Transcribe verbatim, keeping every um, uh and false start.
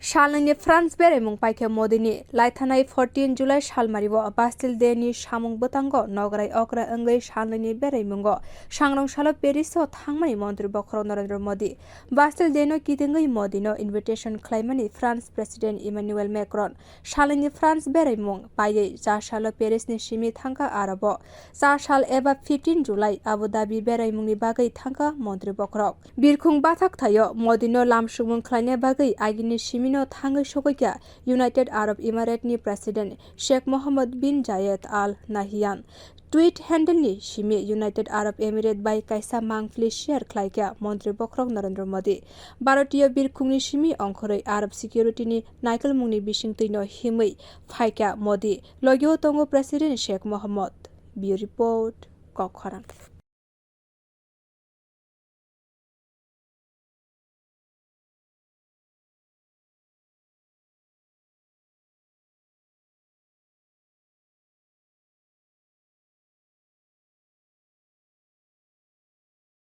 Salnwini France beraimung paikha Modini. Laithanai fourteen July salmario Bastille Day ni samung bwtango nograi okra wngwi salnwini beraimungo sangrong salo Paris o thangmani Montri Bokhorok Narendra Modi. Bastille Day no kitingwi Modino invitation khlaimani France President Emmanuel Macron. Salnwini France beraimung paiwi cha salo Paris ni simi thangkha Arabo. Cha sal eba fifteen July Abu Dhabi beraimungni bagwi thangkha Montri Bokhorok. Birkhung bathak thaio Modino lamsukmung khlaina bagwi agini simino thangwi sogwikha United Arab Emirates ni President Sheikh Mohammed bin Zayed Al Nahyan. Tweet handle ni simi United Arab Emirates bai kaisa mangpili share khlaikha Montri Bokhorok Narendra Modi. Bharotiyo birkhungni simi ongkhorwi Arab security ni naikolmungni bisingtwino himwi phaikha Modi. Logio tongo President Sheikh Mohammed. Bureau Report, Kokkhorang.